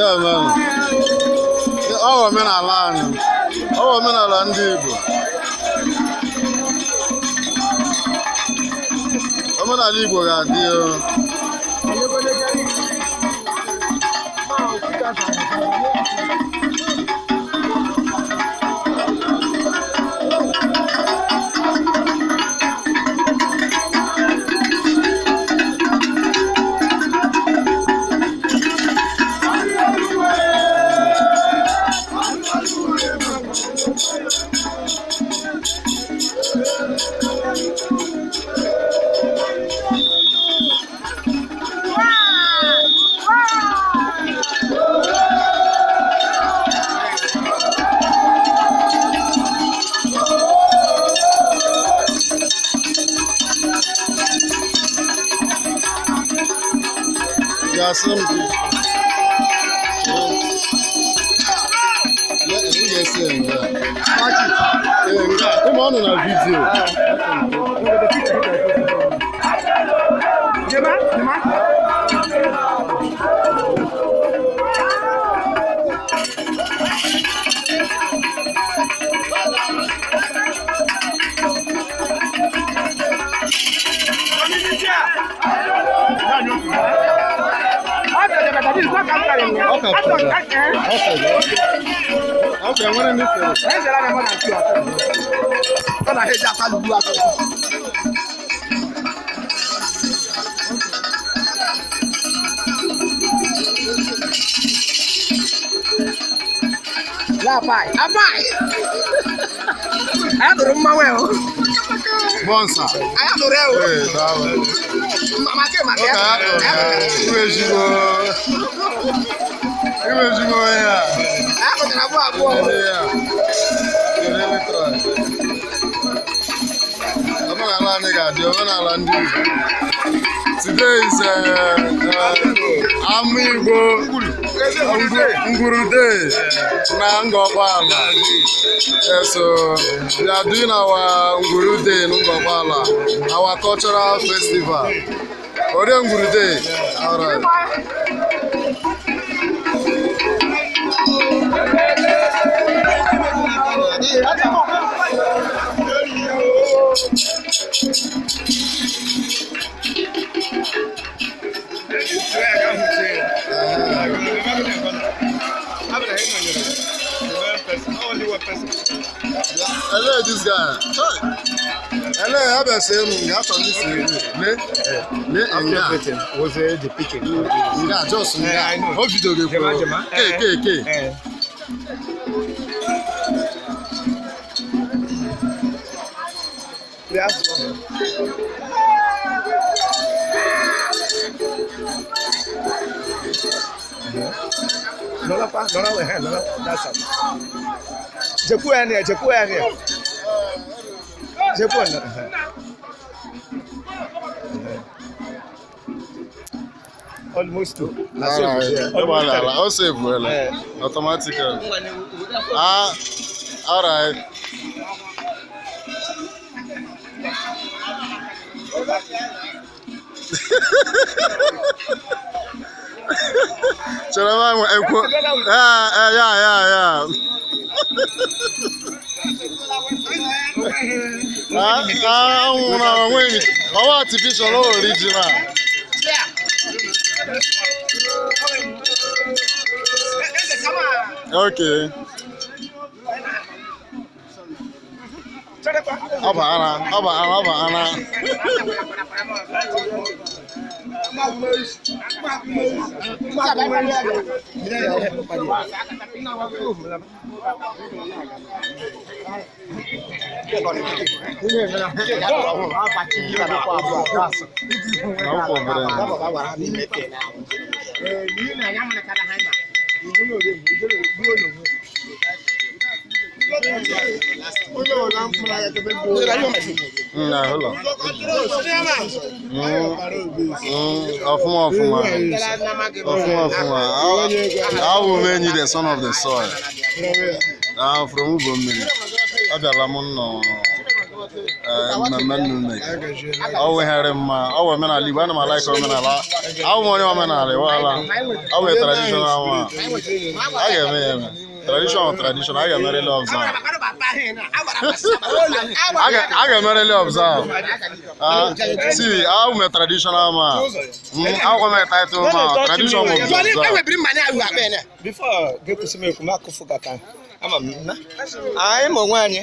Ndeemenụ. Ọ bụ omenala anyị. Ọ bụ omenala ndị Igbo. Omenala Igbo ga-adị o. Ga-asị m gị. Ị ga-esi nga. Ee, nga. Ụmụ ọ nọ na vidiyo. Ọ kaptara. Ọ sịrị. Ọ ka enwere ndị sịrị. Labai, abai. Anyị nụrụ mmanwụ ahụ. Bọnsa. Anyị nụrụ ya o. Ee, daalụ. Maka maka Ọ ka ya tụrụ ya. Iwe ezigbo. Iwe ezigbo onye a. Anyị kụtara abụọ abụọ. Ele ya. Ele try. Omenala anyị ga-adị, omenala ndị Igbo. Today is Ama Igbo Ngwuru Day na Ngọkpala. Yes, so we are doing our Ngwuru Day in Ngọkpala, our cultural festival. Orie Ngwuru Day. All right. Hello, this guy. Hey. Hello, ebe sị m nga achọrọ m isi nri. Le, le nga. Everything was the picking. Nga just nga. I know. O bido gị Jema, kwuo. jema. Ke ke ke. Nola pa, nola we, nola, that's it. Jeku ene, jeku ene. Jeku ene. Almost two. Na so Alright. yeah. Ịgbalị ala, o sevuola. Automatically. Ah, all right. Chere m ahụ ekwo. Eh, eh, ya, ya, ya. Ah, ah, anwụ na onweghị. Ọwa artificial or original. Okay. Ọ bụ ara, ọ bụ ara, ọ bụ ara. Na ụkwụ obere na. Na ụlọ. Ọfụma ọfụma. Ọfụma ọfụma. Awụ m enyi the son of the soil. Ah, from Ubommiri. Abịala m nnọọ. Mmemme nnu mere. Ọ wụ ihe rị mma, ọ wụ omenala Igbo, ana m alaik omenala. Awụ m onye omenala, ịwala. Ọ wụ traditional nwa. A ga-eme ya eme. Tradition wụ tradition, a ga-emerịrị observe. A ga-emerịrị observe. Ah, see, awụ m a traditional man. Awụ m a title man. Tradition wụ observe. Before ga-ekwesị m ekwu m akụfụ ka ka ama m na anyị ma onwe anyị.